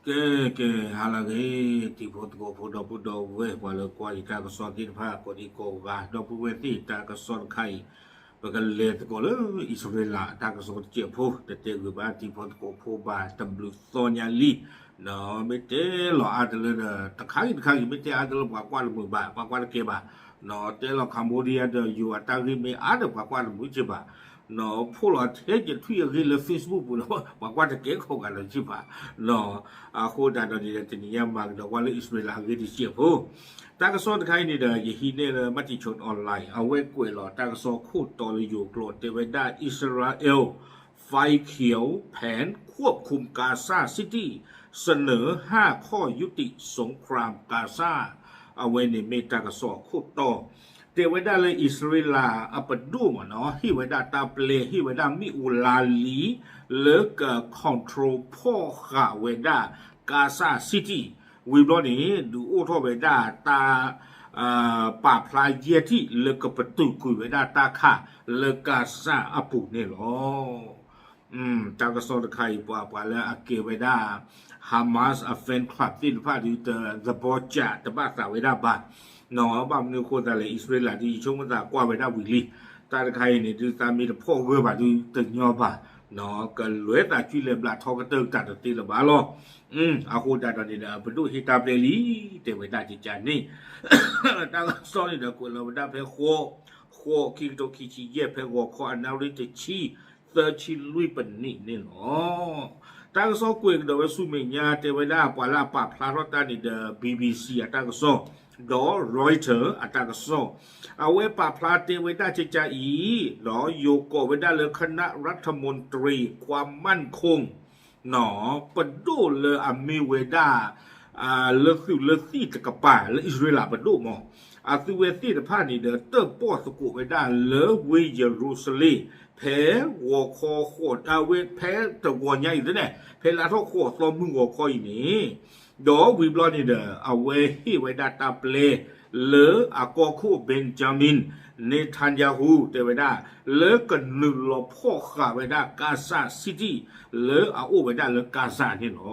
ကဲ ကဲ ဟါလၢအဂ့ၤ တံၤဖိသကိးဖိဒီပုၢ်ဒီဝဲၢ် ပှၤလၢကွၢ်ယတၢ်ကစီၣ်သ့ၣ်တဖၣ် ကိးဒံကိးဂၤ ဒီပုၢ်ဝဲၢ်သ့ၣ် တၢ်ကစီၣ်တခါအံၤ ပကလဲၤသကိးလၢအံၣ်စရ့လးအတၢ်ကစီၣ်တစဲးဖိ တတဲဂ့ၤဘၣ်တံၤဖိသကိးဖိဘၣ် တဘျုးသီညါလံ ဒီးမ့ၢ်တဲလီၤအါတလၢဒီး တခါဂ့ၤတခါဂ့ၤ မ့ၢ်တဲအါတလၢပှၤကွၢ်တမုာ်ဘၣ် ပှၤကွၢ်တကဲဘၣ် ဒီးတဲလီၤ Cambodia ဒီးယိၤအတၢ်ဂ့ၢ်မ့ၢ်အါဒီးပှၤကွၢ်တမုာ်ကဲဘၣ် ဒီးဖိးလီၤထဲကထွံၣ်အဂ့ၢ်လၢ Facebook ပူၤဒီး ပှၤကွၢ်တကဲခိးဂၤလၢၤကဲဘၣ် ဒီး အဃိသတးဒီးန့ၣ်ဒီး တနံၤညါမၤကဒီးကွၢ်လၢအံၣ်စရ့လးအဂ့ၢ်တစဲးဖိ တၢ်ကစီၣ်တခါအံၤန့ၣ်ဒီး ယဟံးန့ၢ်လၢ Matichon Online အဝဲကွဲးလီၤတၢ်ကစီၣ်ခိၣ်တီလၢယိၤကျိာ် တဲဝဲဒၣ် อิสราเอล ไฟเขียวแผนควบคุมกาซาซิตี้ เสนอห้าข้อยุติสงครามกาซา အဝဲန့ၣ်မ့ၢ်တၢ်ကစီၣ်အခိၣ်တီ တဲဝဲဒၣ်လၢအံၣ်စရ့လးအပဒိၣ်မ့ၢ်နီၤ ဟ့ၣ်ဝဲဒၣ်တၢ်ပျဲ ဟ့ၣ်ဝဲဒၣ်မ့ၣ်အူလါလံ လၢက control ဖီၣ်ဃာ်ဝဲဒၣ် Gaza City ဝံၤဘျီန့ၣ် ဒုးအိၣ်ထီၣ်ဝဲဒၣ်တၢ် ပာ်ဖျါယဲၢ်ထံၣ် လၢကပတုာ်ကွံာ်ဝဲဒၣ်တၢ်ခးလၢကၤစၢ်အပူၤန့ၣ်လီၤ. တၢ်ကစီၣ်တခါအံၤ ပှၤပှၤလၢအကဲဝဲဒၣ် Hamas အ fan club သ့ၣ်တဖၣ်ဒုး တသဘီကး တဘၣ်သးဝဲဒၣ်ဘၣ် ဘၣ်မနုၤအဃိသတးလဲၣ် အံၣ်စရ့လးဒုး ယဆိကမိၣ်သးကွၢ်ဝဲဒၣ်ဝံၤလံ တၢ်တခါအံၤန့ၣ် ဒုးသးမ့ၢ်တဖီၣ်ဂၢၢ်ဘၣ်ဒုးတညီဘၣ် ကလဲၤသးကွံာ်လဲၤဘျးထီကတၢၢ်တၢ်တသ့လၢၤဘၣ်လီၤ. အဃိသတးဒီးန့ၣ်ဒီး ပဒိၣ်ဟ့ၣ်တၢ်ပျဲလံ တဲဝဲဒၣ်ကကန့ၣ် တၢ်ကစီၣ်န့ၣ်ဒီးကွဲးလီၤဝဲဒၣ်ဖဲဃိး ဃိး ခံကထိခံဆံယဲၢ် ဖဲဂီၤခီအနၣ်ရံၣ်တဆံ သၢဆံလွံၢ်ပနံးန့ၣ်လီၤ. တၢ်ကစီၣ်ကွဲးကဒီးဝဲဆူမဲာ်ညါ တဲဝဲဒၣ်ပှၤလၢအပာ်ဖျါထီၣ်တၢ်န့ၣ်ဒီး BBC အတၢ်ကစီၣ် ဒီး Reuters အတၢ်ကစီၣ် အဝဲပာ်ဖျါတဲဝဲဒၣ်ကကအံၤ ဒီးယိၤကိးဝဲဒၣ်လၢ คณะรัฐมนตรีความมั่นคง ပဒိၣ်လၢအမ့ၢ်ဝဲဒၣ် လၢသုးလၢသံၣ်တကပၤ လၢအံၣ်စရ့လးပဒိၣ်မ့ၢ် အသုဝဲသ့ၣ်တဖၣ်န့ၣ်ဒီး တၢၣ်ပီၣ်သကိးဝဲဒၣ်လၢဝ့ၢ်ယရူၤၡလ့ၣ် ဖဲဂီၤခီဃိး အဝဲဖဲတဂီၤညါအံၤသ့ၣ်န့ၣ် ဖဲလါထီၣ်ဃိးသီမုၢ်ဂီၤခီအံၤန့ၣ် ဒီးဝံၤဘျီန့ၣ်ဒီး အဝဲဟ့ၣ်ဝဲဒၣ်တၢ်ပျဲ လၢအကီၢ်ခိၣ် Benjamin Netanyahu တဲဝဲဒၣ် လၢကနုာ်လီၤဖီၣ်ဃာ်ဝဲဒၣ် Gaza City လၢအအိၣ်ဝဲဒၣ်လၢ Gaza န့ၣ်လီၤ.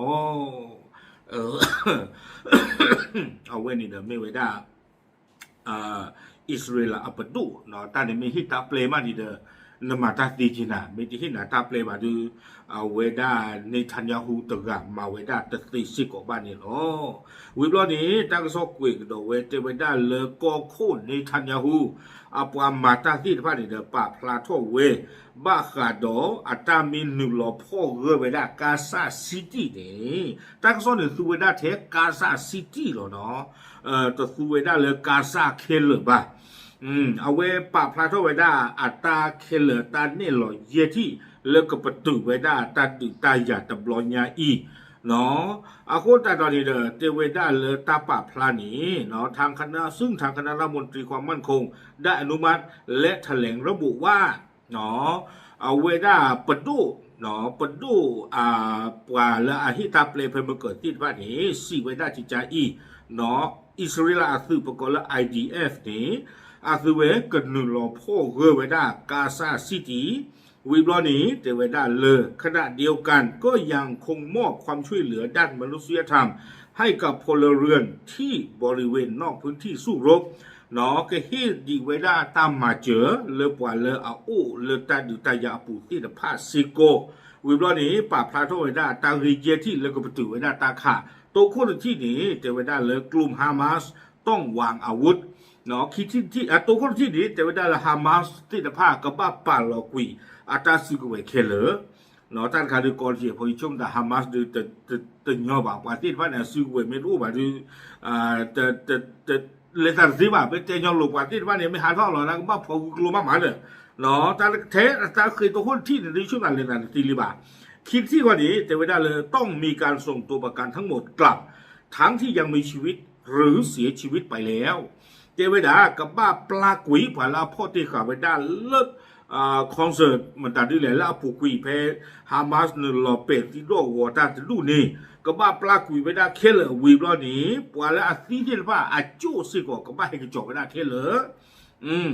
အဝဲန့ၣ်ဒီးမ့ၢ်ဝဲဒၣ် အံၣ်စရ့လးအပဒိၣ် တၢ်န့ၣ်မ့ၢ်ဟ့ၣ်တၢ်ပျဲမးန့ၣ်ဒီး နမၤတၢ်သ့က့ၤနၤ မ့ၢ်တဟ့ၣ်နၤတၢ်ပျဲဘၣ်ဒီး အဝဲဒၣ် Netanyahu တဂၤမၤဝဲဒၣ်တသ့စ့ၢ်ကီးဘၣ်န့ၣ်လီၤ. ဝံၤဘျီန့ၣ် တၢ်ကစီၣ်ကွဲးကဒီးဝဲ တဲဝဲဒၣ်လၢကီၢ်ခိၣ် Netanyahu အပှၤမၤတၢ်သ့ၣ်တဖၣ်န့ၣ်ဒီး ပာ်ဖျါထီၣ်ဝဲ ဘၣ်ဃးဒီးအတၢ်မ့ၢ်နုာ်လီၤဖီၣ်ဂၢၢ်ဝဲဒၣ် Gaza City န့ၣ် တၢ်ကစီၣ်န့ၣ်သူဝဲဒၣ်ထဲ Gaza City လီၤနီၤ တသူဝဲဒၣ်လၢ Gaza ခဲလၢာ်ဘၣ်. အဝဲပာ်ဖျါထီၣ်ဝဲဒၣ်အတၢ်ခဲလၢာ်တၢ်နဲၣ်လီၤယဲၢ်ထံၣ် လၢကပတုာ်ဝဲဒၣ်တၢ်ဒုးတၢ်ယၤတဘျီညါအံၤ အဃိသတးဒီးန့ၣ်ဒီး တဲဝဲဒၣ်လၢတၢ်ပာ်ဖျါန့ၣ် ทางคณะซึ่งทางคณะรัฐมนตรีความมั่นคงได้อนุมัติและแถลงระบุว่า အဝဲဒၣ်ပဒိၣ် ပဒိၣ် ပှၤလၢအဟ့ၣ်တၢ်ပျဲဖဲမကၢၤသ့ၣ်တဖၣ်န့ၣ် စံးဝဲဒၣ်ကကအံၤ အံၣ်စရ့လးအသုးပကိးလၢ IDF န့ၣ် အသုဝဲကနုာ်လီၤဖီၣ်ဂၢၢ်ဝဲဒၣ် Gaza City ဝံၤဘျီန့ၣ် တဲဝဲဒၣ်လၢ ขณะเดียวกันก็ยังคงมอบความช่วยเหลือด้านมนุษยธรรมให้กับพลเรือนที่บริเวณนอกพื้นที่สู้รบ ကဟ့ၣ်ဒံးဝဲဒၣ်တၢ်မၤစၢၤ လၢပှၤလၢအအိၣ်လၢတၢ်ဒုးတၢ်ယၤအပူၤသ့ၣ်တဖၣ်စ့ၢ်ကီး ဝံၤဘျီန့ၣ် ပာ်ဖျါထီၣ်ဝဲဒၣ်တၢ်ဂ့ၢ်ယဲၢ်ထံၣ်လၢကပတုာ်ဝဲဒၣ်တၢ်ခး တိခိၣ်တထံၣ်န့ၣ် တဲဝဲဒၣ်လၢ กลุ่มฮามาสต้องวางอาวุธ ခံထံၣ်တထံၣ် တိခိၣ်တထံၣ်န့ၣ် တဲဝဲဒၣ်လၢ Hamas သ့ၣ်တဖၣ် ကဘၣ်ပာ်လီၤကွံာ်အတၢ်စုကဝဲၤခဲလၢာ် တၢ်တခါဒုးကီးတက့ၢ် ဖိယဆိကမိၣ်သး Hamas ဒုး တညီဘၣ် ပှၤသ့ၣ်တဖၣ်န့ၣ် အစုကဝဲၤမ့ၢ်တအိၣ်ဘၣ်ဒုး လဲၤသးတသ့ဘၣ် မ့ၢ်တဲညီလိာ်ပှၤသ့ၣ်တဖၣ်န့ၣ် မ့ၢ်ဟးထီၣ်လီၤ ကဘၣ်ဖီၣ်ဂုာ်ကျိၤမးမးဒီး ထဲအတၢ်ဃ့တိခိၣ်တထံၣ်န့ၣ် ဒုးဆိကမိၣ်သးလဲၤသးတသ့လံဘၣ် ခံထံၣ်ဃီန့ၣ် တဲဝဲဒၣ်လၢ ต้องมีการส่งตัวประกันทั้งหมดกลับ ทั้งที่ยังมีชีวิตหรือเสียชีวิตไปแล้ว တဲဝဲဒၣ် ကဘၣ်ပျၢ်ကွံာ်ပှၤလၢအဖီၣ်တ့ၢ်ဃာ်ဝဲဒၣ်လၢ concert မတၤဒ်လဲၣ် လၢအပူၤကွံာ်ဖဲ Hamas နုာ်လီၤပဲာ်သံဒိၣ်ဂီၤတၢ်တဒူၣ်န့ၣ် ကဘၣ်ပျၢ်ကွံာ်ဝဲဒၣ်ခဲလၢာ် ဝံၤဘျီန့ၣ် ပှၤလၢအသံသ့ၣ်တဖၣ် အကၠိၣ်စ့ၢ်ကီး ကဘၣ်ဟဲက့ၤကၠီၤဝဲဒၣ်ခဲလၢာ်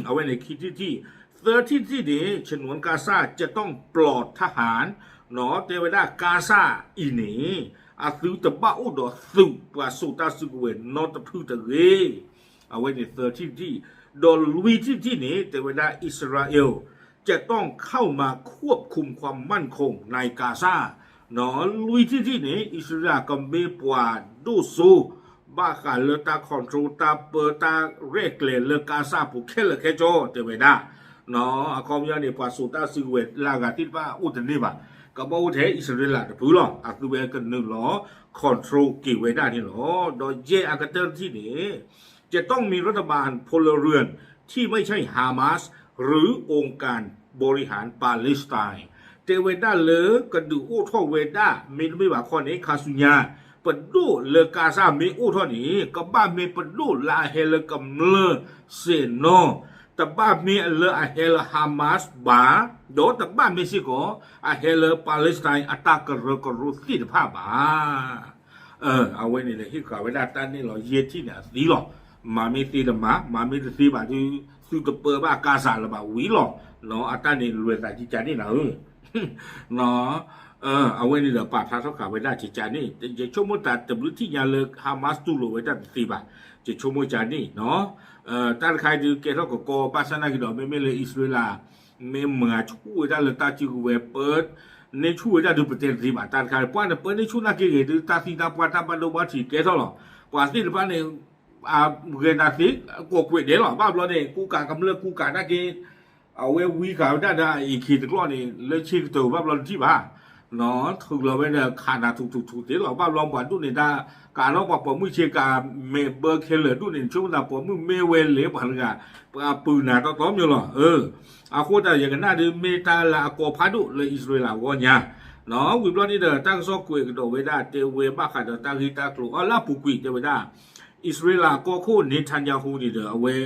အဝဲန့ၣ်ခံထံၣ်တထံၣ် သၢထံၣ်တထံၣ်န့ၣ် ฉนวนกาซาจะต้องปลอดทหาร တဲဝဲဒၣ် ကါစၢ်အံၤန့ၣ် အသုတဘၣ်အိၣ်ဒီးသုးပှၤစိာ်တၢ်စုကဝဲၤနီတဖုတဂ့ၤ. အဝဲန့ၣ်သၢထံၣ်တထံၣ်, ဒီးလွံၢ်ထံၣ်တထံၣ်န့ၣ် တဲဝဲဒၣ် อิสราเอล จะต้องเข้ามาควบคุมความมั่นคงในกาซา လွံၢ်ထံၣ်တထံၣ်န့ၣ် အံၣ်စရ့လးကမ့ၢ်ပှၤဒိၣ်စိ ဘၣ်ဃးလၢတၢ် control တၢ်ပၢ တၢ်ရဲၣ်ကျဲၤလၢကါစၢ်ပူၤခဲလၢာ်ခဲဆ့ တဲဝဲဒၣ်. အခီပညီန့ၣ် ပှၤစိာ်တၢ်စုကဝဲၤလၢအဂၤသ့ၣ်တဖၣ်အိၣ်တန့ၢ်ဘၣ်, ကဘၣ်အိၣ်ထဲအံၣ်စရ့လးတဖုလီၤ. အသုဝဲကနုာ်လီၤ control က့ၤဝဲဒၣ်န့ၣ်လီၤ. ဒီးယဲၢ်အကတၢၢ်တထံၣ်န့ၣ် จะต้องมีรัฐบาลพลเรือนที่ไม่ใช่ฮามาส หรือองค์การบริหารปาเลสไตน์ တဲဝဲဒၣ်လၢကဒုးအိၣ်ထီၣ်ဝဲဒၣ် မ့တမ့ၢ်ဘၣ်ခီန့ၣ် ခါဆူညါ ပဒိၣ်လၢကါစၢ်မ့ၢ်အိၣ်ထီၣ်န့ၣ် ကဘၣ်မ့ၢ်ပဒိၣ်လၢအဟဲလၢကမျၢၢ်စဲးနီၤ, တဘၣ်မ့ၢ်လၢအဟဲလၢ Hamas ဘၣ်, ဒီးတဘၣ်မ့ၢ်စ့ၢ်ကီး အဟဲလၢ Palestine အတၢ်ကရၢကရိသ့ၣ်တဖၣ်ဘၣ်. အဝဲန့ၣ်ဒီးဟ့ၣ်ဃာ်ဝဲဒၣ်တၢ်န့ၣ်လီၤ. ယဲၢ်ထံၣ်န့ၣ်အသံလီၤ. မၤမ့ၢ်သ့တမၤ, မၤမ့ၢ်တသ့ဘၣ်ဒီး သုတပၢဘၣ်ကါစၢ်လၢၤဘၣ်ဝံၤလီၤ. အတၢ်န့ၣ်လွဲၢ်သးကကန့ၣ်နၤဧၢ အဝဲန့ၣ်ဒီးပာ်ဖျါထီၣ်ဃာ်ဝဲဒၣ်ကကန့ၣ် ယဆိကမိၣ်တၢ်တဘျုးထံၣ်ညါလၢ Hamas တူၢ်လိာ်ဝဲဒၣ်တသ့ဘၣ်, ယဆိကမိၣ်ကန့ၣ်နီၤ. တၢ်တခါအံၤဒုးကဲထီၣ်ကကီဘၣ်ဆၣ်နာ်က့ဒီး မ့မ့ၢ်လၢအံၣ်စရ့လး မ့ၢ်မၤဆူၣ်ဝဲဒၣ်လၢတၢ်စုကဝဲၤ ပၢန့ၢ်ဆူၣ်ဝဲဒၣ်ဒုးပတဲတသ့ဘၣ်. တၢ်တခါ ပှၤန့ၣ်ပၢန့ၢ်ဆူၣ်နာ်က့ဂ့ၤဒုး တၢ်သံတၢ်ပှၢ်တၢ်ဘၣ်ဒိဘၣ်ထံးကဲထီၣ်လီၤ. ပှၤသ့ၣ်တဖၣ်န့ၣ် အဂဲၤနၤသ့ ကိးကွဲးဒဲးလီၤ. ဘၣ်ဘျီန့ၣ် ကူကၤကမျၢၢ်ကူကၤနာ်က့ အဝဲဝံဃာ်ဝဲဒၣ်ဒီးအအံၤခ့တကျီၢ်န့ၣ် လၢဆ့ကတီၢ်ဘၣ်ဘျီတထံၣ်ဘၣ် ထုးလီၤဝဲဒီးခးနၤထူးထူးထူးသ့လီၤ. ဘၣ်ဘျီပှၤဒိၣ်န့ၣ်တၢ်ကးနီၣ်ပှၤပိာ်မုၣ်ဆ့ကၤ မဲာ်ဘၢခဲလၢာ်ဒိၣ်န့ၣ် ဆိကမိၣ်သးပိာ်မုၣ်မ့ၢ်ဝဲလဲၤပှၤတဂၤ ပှၤပုၢ်နၤတီတီမ့ၢ်လီၤ. အဃိသတးယကနၣ်ဒုးမ့ၢ်တၢ်လၢအကီဖးဒိၣ်လၢအံၣ်စရ့လးအဂီၢ်ညါ ဝံၤဘျီန့ၣ်ဒီးတၢ်ကစီၣ်ကွဲးကဒီးဝဲဒၣ် တဲဝဲဘၣ်ဃးဒီးတၢ်ဂ့ၢ်တၢ်ကျိၤအီၤလၢအပူၤကွံာ် တဲဝဲဒၣ် အံၣ်စရ့လးကီၢ်ခိၣ် Netanyahu န့ၣ်ဒီး အဝဲ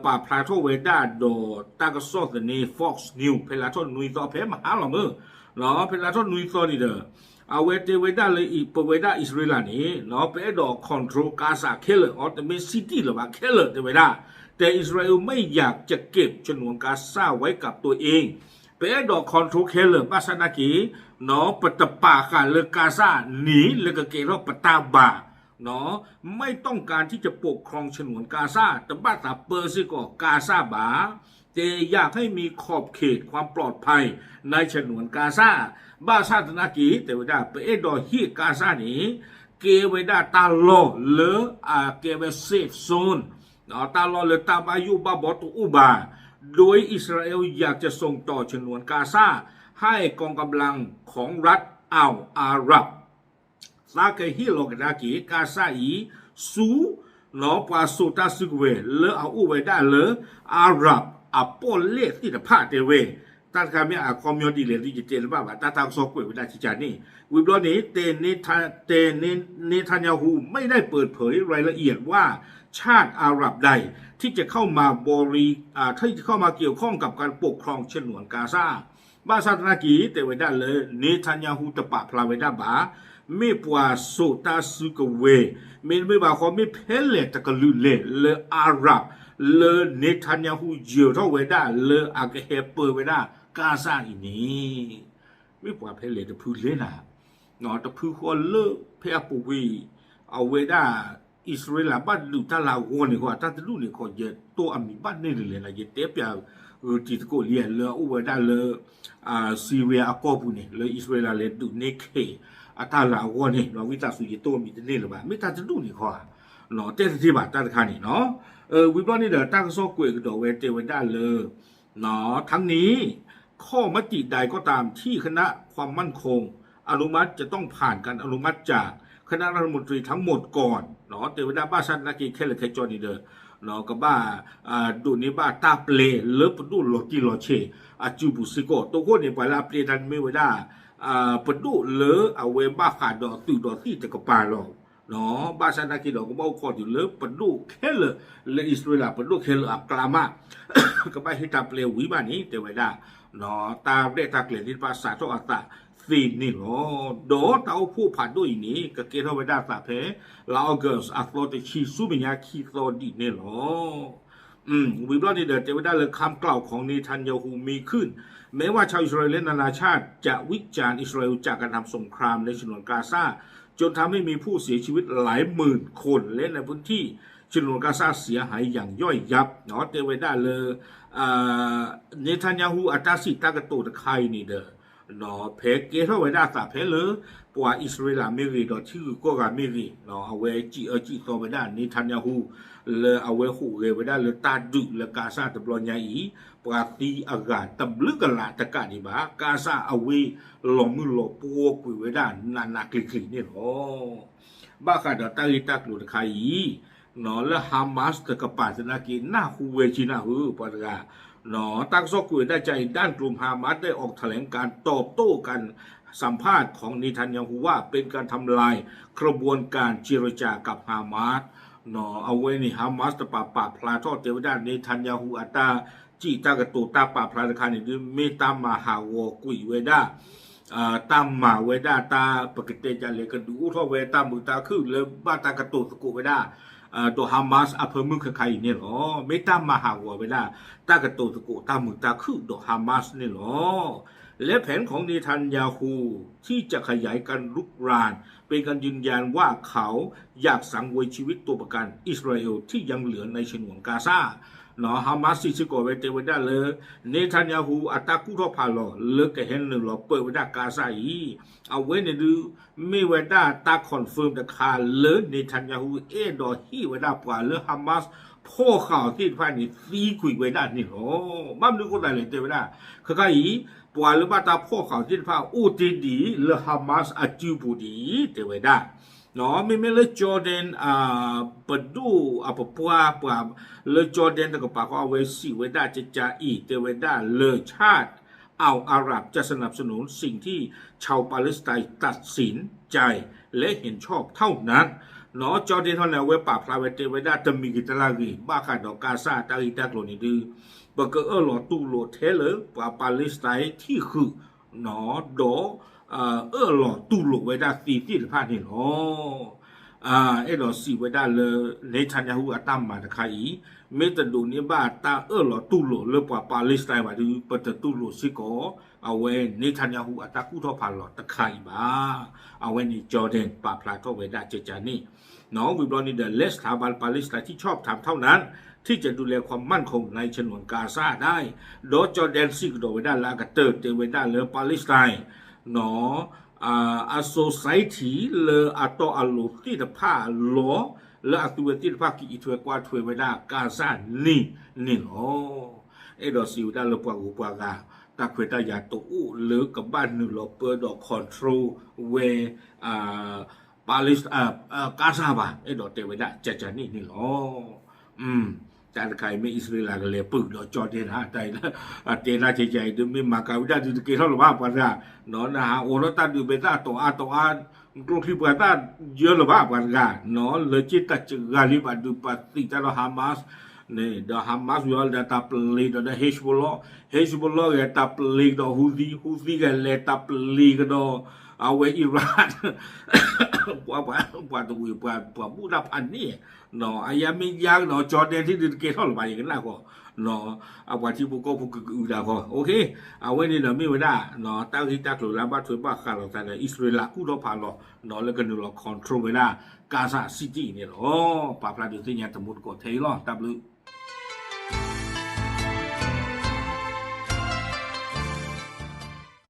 ပာ်ဖျါထီၣ်ဝဲဒၣ်ဒီးတၢ်ကစီၣ်သန့ Fox News ဖဲလါထီၣ်နွံသီဖဲမဟါလီၤမ့ၢ် ဖဲလါထီၣ်နွံသီန့ၣ်ဒီး အဝဲတဲဝဲဒၣ်လၢပဝဲဒၣ်အံၣ်စရ့လးန့ၣ် ပအဲၣ်ဒိး control ကါစၢ်ခဲလၢာ် အီၤတမ့ၢ် city လၢၤဘၣ်ခဲလၢာ် တဲဝဲဒၣ် แต่อิสราเอลไม่อยากจะเก็บฉนวนกาซาไว้กับตัวเอง ပအဲၣ်ဒိး control ခဲလၢာ် ဘၣ်ဆၣ်နာ်က့ ပတပာ်ဃာ်လၢကါစၢ်န့ၣ် လၢကကဲထီၣ်ပတၢ်ဘၣ် ไม่ต้องการที่จะปกครองฉนวนกาซา တဘၣ်သးပၢစ့ၢ်ကီးကါစၢ်ဘၣ် แต่อยากให้มีขอบเขตความปลอดภัยในฉนวนกาซา ဘၣ်ဆၣ်သနာ်က့ တဲဝဲဒၣ် ပအဲၣ်ဒိးဟ့ၣ်ကါစၢ်န့ၣ် ကဲဝဲဒၣ်တၢ်လီၢ်လၢအကဲဝဲ safe zone တၢ်လီၢ်လၢတၢ်ဘၣ်ယိၣ်ဘၣ်ဘီတအိၣ်ဘၣ် โดยอิสราเอลอยากจะส่งต่อฉนวนกาซาให้กองกำลังของรัฐอัลอาหรับ သးကဟ့ၣ်လီၤကဒါက့ၤ ကါစၢ်အံၤ ဆူ ပှၤစိာ်တၢ်စုကဝဲၤလၢအအိၣ်ဝဲဒၣ်လၢ အၤရပ် အပီၣ်လဲၣ်သ့ၣ်တဖၣ်တဲဝဲ တၢ်တခါမ့ၢ်အခီပညီဒ်လဲၣ်ဒုးယတဲတဘၣ်ဘၣ် တၢ်တၢ်ကစီၣ်ကွဲးဝဲဒၣ်ကကန့ၣ် ဝံၤဘျီန့ၣ် แต่เนทันยาฮูไม่ได้เปิดเผยรายละเอียดว่าชาติอาหรับใดที่จะเข้ามาบริ ที่จะเข้ามาเกี่ยวข้องกับการปกครองฉนวนกาซา ဘၣ်ဆၣ်သနာ်က့ တဲဝဲဒၣ်လၢ Netanyahu တပာ်ဖျါဝဲဒၣ်ဘၣ် မ့ၢ်ပှၤစိာ်တၢ်စုကဝဲၤ မ့တမ့ၢ်ဘၣ်ဃီ မ့ၢ်ဖဲလဲၣ်တကလုာ်လဲၣ်လၢ အၤရပ် လၢ Netanyahu ယၢၤထီၣ်ဝဲဒၣ်လၢအကဟဲပၢဝဲဒၣ်ကါစၢ်အံၤန့ၣ် မ့ၢ်ပှၤဖဲလဲၣ်တဖုလဲၣ်နၤ တဖုဃီလၢဖဲအပူၤကွံာ် အဝဲဒၣ် အံၣ်စရ့လးဘၣ်ဒုးတၢ်လၢအဂီၢ်န့ၣ်ဃီ တၢ်တဒူၣ်န့ၣ်ခီ ယတိၢ်အမံၤဘၣ်န့ၢ်လၢလဲၣ်နၤ ယတဲပျးဂုာ်တံၤသကိးလံ လၢအအိၣ်ဝဲဒၣ်လၢ Syria အကီၢ်ပူၤန့ၣ် လၢအံၣ်စရ့လးလဲၤဒုးန့ၢ်ခဲ အတၢ်လၢအဂီၢ်န့ၣ် ဝံသးစူၤယတိၢ်အမံၤတန့ၢ်လၢၤဘၣ် မ့ၢ်တၢ်တဒူၣ်န့ၣ်ခီ တဲတသ့ဘၣ်တၢ်တခါန့ၣ်နီၤ ဝံၤဘျီန့ၣ်ဒီး တၢ်ကစီၣ်ကွဲးကဒီးဝဲတဲဝဲဒၣ်လၢ ทั้งนี้ ข้อมติใดก็ตามที่คณะความมั่นคงอนุมัติจะต้องผ่านการอนุมัติจากคณะรัฐมนตรีทั้งหมดก่อน တဲဝဲဒၣ်ဘၣ်ဆၣ်သနာ်က့ခဲလၢာ်ခဲဆ့န့ၣ်ဒီး ကဘၣ် ဒိးန့ၢ်ဘၣ်တၢ်ပျဲလၢပဒိၣ်လီၤတံၢ်လီၤဆဲးအစုပူၤစ့ၢ်ကီး တိခိၣ်န့ၣ် ပှၤလၢအပျဲတၢ်န့ၣ်မ့ၢ်ဝဲဒၣ် ပဒိၣ်လၢအဝဲဘၣ်ဃးဒီးသုးဒီးသံၣ်တကပၤလီၤ ဘၣ်ဆၣ်သနာ်က့ဒီး ကဘၣ်အိၣ်ခိးတုၤလၢပဒိၣ်ခဲလၢာ် လၢအံၣ်စရ့လးပဒိၣ်ခဲလၢာ်အကျါမး ကဘၣ်ဟ့ၣ်တၢ်ပျဲဝံၤဘၣ်န့ၣ် တဲဝဲဒၣ် တၢ်ရဲၣ်တၢ်ကျဲၤသ့ၣ်တဖၣ်စးထီၣ်အသးသ့န့ၣ်လီၤ. ဒီးတၢ်အိၣ်ဖှိၣ်ဖးဒိၣ်အံၤန့ၣ် ကကဲထီၣ်ဝဲဒၣ်အသးဖဲ လါ August အသီတဆံ ဆူမဲာ်ညါခံသီဒ်န့ၣ်လီၤ. ဝံၤဘျီန့ၣ်ဒီး တဲဝဲဒၣ်လၢ คำกล่าวของเนทันยาฮูมีขึ้น แม้ว่าชาวอิสราเอลและนานาชาติจะวิจารณ์อิสราเอลจากการทำสงครามในฉนวนกาซา จนทำให้มีผู้เสียชีวิตหลายหมื่นคน และในพื้นที่ฉนวนกาซาเสียหายอย่างย่อยยับ တဲဝဲဒၣ်လၢ Netanyahu အတၢ်စံးတၢ်ကတိၤတခါအံၤန့ၣ်ဒီး ဖဲကဲထီၣ်ဝဲဒၣ်အသးဖဲလၢ ပှၤအံၣ်စရ့လးမ့ၢ်ဂ့ၤ ဒီးထံဂုၤကီၢ်ဂၤမ့ၢ်ဂ့ၤ အဝဲစံးအၢစံးသီဝဲဒၣ် Netanyahu လၢအဝဲဟူးဂဲၤဝဲဒၣ်လၢတၢ်ဒုးလၢကါစၢ်တဘျီညါအံၤ ပှၤသံအဂၤတဘျုးကလးတကးဒံးဘၣ် ကါစၢ်အဝ့ၢ်လီၤမုၢ်လီၤပှီၢ်ကွံာ်ဝဲဒၣ်နးနးကျံၤကျံၤန့ၣ်လီၤ. ဘၣ်ဃးဒီးတၢ်ဂ့ၢ်တၢ်ကျိၤတခါအံၤ လၢ Hamas တကပၤသနာ်က့ နၢ်ဟူဝဲက့နၢ်ဟူ ပှၤတဂၤ တၢ်ကစီၣ်ကွဲးဝဲဒၣ်ကါအံၤ ด้านกลุ่ม Hamas ได้ออกแถลงการณ์ตอบโต้การสัมภาษณ์ของ Netanyahu ว่าเป็นการทำลายกระบวนการเจรจากับ Hamas အဝဲန့ၣ် Hamas တပၤပာ်ဖျါထီၣ်တဲဝဲဒၣ် Netanyahu အတၢ်စံးတၢ်ကတိၤတၢ်ပာ်ဖျါတခါန့ၣ်ဒုး မ့ၢ်တၢ်မၤဟးဂီၤကွံာ်ဝဲဒၣ် တၢ်မၤဝဲဒၣ်တၢ် ပကတဲဒ်လဲၣ် ကဒုးအိၣ်ထီၣ်ဝဲတၢ်မုာ်တၢ်ခုၣ်လၢဘၣ်တၢ်ကတိၤသကိးဝဲဒၣ် ဒီး Hamas အဖၢမုၢ်ခဲခါအံၤန့ၣ်လီၤ. မ့ၢ်တၢ်မၤဟးဂီၤဝဲဒၣ် တၢ်ကတိၤသကိးတၢ်မုာ်တၢ်ခုၣ်ဒီး Hamas န့ၣ်လီၤ. และแผนของ Netanyahu ที่จะขยายการรุกรานเป็นการยืนยันว่าเขาอยากสังเวยชีวิตตัวประกันอิสราเอลที่ยังเหลือในฉนวนกาซา Hamas စံးစ့ၢ်ကီးဝဲတဲဝဲဒၣ်လၢ Netanyahu အတၢ်ကူၣ်ထီၣ်ဖးလီၤလၢကဟဲနုာ်လီၤပၢဝဲဒၣ်ကါစၢ်အံၤ အဝဲန့ၣ်ဒုး မ့ၢ်ဝဲဒၣ်တၢ် confirm တခါလၢ Netanyahu အဲၣ်ဒိးဟ့ၣ်ဝဲဒၣ်ပှၤလၢ Hamas ဖီၣ်ဃာ်အီၤသ့ၣ်တဖၣ်န့ၣ် သံကွံာ်ဝဲဒၣ်န့ၣ်လီၤ. ဘၣ်မနုၤအဃိသတးလဲၣ်တဲဝဲဒၣ် ခဲခါအံၤ ပှၤလၢဘၣ်တၢ်ဖီၣ်ဃာ်အီၤသ့ၣ်တဖၣ်အိၣ်တ့ၢ်ဒံးလၢ Hamas အစုပူၤဒံး တဲဝဲဒၣ် မ့မ့ၢ်လၢ Jordan ပဒိၣ်အပပှၤပှၤလၢ Jordan တကပၤဃီ အဝဲစံးဝဲဒၣ်ကကါအံၤ တဲဝဲဒၣ်လၢ ชาติ อัลอาหรับจะสนับสนุนสิ่งที่ชาวปาเลสไตน์ตัดสินใจ และเห็นชอบเท่านั้น Jordan ထီၣ်န့ၣ် အဝဲပာ်ဖျါဝဲတဲဝဲဒၣ်တမံၤဂ့ၤတလၢ်ဂ့ၤ ဘၣ်ဃးဒီးကါစၢ်တၢ်ဂ့ၢ်တၢ်ကျိၤန့ၣ်ဒုး ပကအၢၣ်လီၤတူၢ်လိာ်ထဲလၢပှၤ Palestine ထံၣ်ဃုာ် ဒီး အၢၣ်လီၤတူၢ်လိာ်ဝဲဒၣ်သ့သ့ၣ်တဖၣ်န့ၣ်လီၤ. အဲၣ်ဒိးစံးဝဲဒၣ်လၢ Netanyahu အတၢ်မၤတခါအံၤ မ့ၢ်တဒိးန့ၢ်ဘၣ်တၢ်အၢၣ်လီၤတူၢ်လိာ်လၢပှၤ Palestine ဘၣ်ဒုး ပတတူၢ်လိာ်စ့ၢ်ကီး အဝဲ Netanyahu အတၢ်ကူၣ်ထီၣ်ဖးလီၤတခါအံၤဘၣ်. အဝဲန့ၣ် Jordan ပာ်ဖျါထီၣ်ဝဲဒၣ်ကကါန့ၣ် ဝံၤဘျီန့ၣ်ဒီး และสถาบันปาเลสไตน์ที่ชอบธรรมเท่านั้นที่จะดูแลความมั่นคงในฉนวนกาซาได้ ဒီး Jordan စံးကဒီးဝဲဒၣ်လၢအကတၢၢ်တဲဝဲဒၣ်လၢ Palestine အ society လၢအတီအလိၤသ့ၣ်တဖၣ်လီၤ လၢအသူဝဲသ့ၣ်တဖၣ်ကအံးထွဲကွၢ်ထွဲဝဲဒၣ်ကါစၢ်န့ၣ်န့ၣ်လီၤ. အဲၣ်ဒိးစံးဝဲဒၣ်လၢပှၤဂုၤပှၤဂၤ တၢ်ခွဲးတၢ်ယာ်တအိၣ်လၢကဘၣ်နုာ်လီၤပၢဒီး control ဝဲ Palestine ကါစၢ်ဘၣ် အဲၣ်ဒိးတဲဝဲဒၣ်ကကါန့ၣ်န့ၣ်လီၤ. တၢ်တခါအံၤမ့ၢ်အံၣ်စရ့လးကလဲၤပုၢ်ဒီးကၠီၣ်တဲၣ်နၤ တၢ်အံၤလၢ အတဲဒၣ်ကကါအံၤ ဒုးမ့ၢ်မၤကၤဝံၤဒၣ်ဒုးတကဲထီၣ်လၢၤဘၣ်ပှၤတဂၤ နဟးအိးထီၣ်တၢ်ဒုးဖဲတၢ်တီၤအါတီၤအါ ကျိချံပှၤတၢ်ယၢလၢၤဘၣ်ပှၤတဂၤ လၢက့တၢ်စှၤဂၤလံဘၣ်ဒုးပှၤသံးတၢ်ဒီး Hamas န့ၣ် ဒီး Hamas ဝံၤအီၤဒီးတၢ်ပလ့ၤဒီးဒီး Hezbollah Hezbollah ဂ့ၤတၢ်ပလ့ၤကဒီး Houthi Houthi ဂ့ၤလဲၤတၢ်ပလ့ၤကဒီး အဝဲ Iran ပှၤ ပှၤတဝ့ၤ ပှၤ ပှၤဘူၣ်တၢ်ဖးန့ၣ် အယါမ့ၢ်ယါကဒီး ကၠီၣ်တဲၣ်ထံၣ်ဒုးတကဲထီၣ်လၢၤဘၣ် ယကနၣ်ဃီ အပှၤထံဖိကီၢ်ဖိကကအုဒၣ်ဃီ အဝဲန့ၣ်ဒီးမ့ၢ်ဝဲဒၣ် တၢ်ဂ့ၢ်တၢ်ကျိၤလၢအဘၣ်ထွဲဘၣ်ဃးလိာ်သးဒီး အံၣ်စရ့လးကူၣ်ထီၣ်ဖးလီၤ လၢကနုာ်လီၤ control ဝဲဒၣ် ကါစၢ် city န့ၣ်လီၤ. ပာ်ဖျါဒုးသ့ၣ်ညါတမူတကိးထဲအံၤလီၤ တၢ်ဘျုး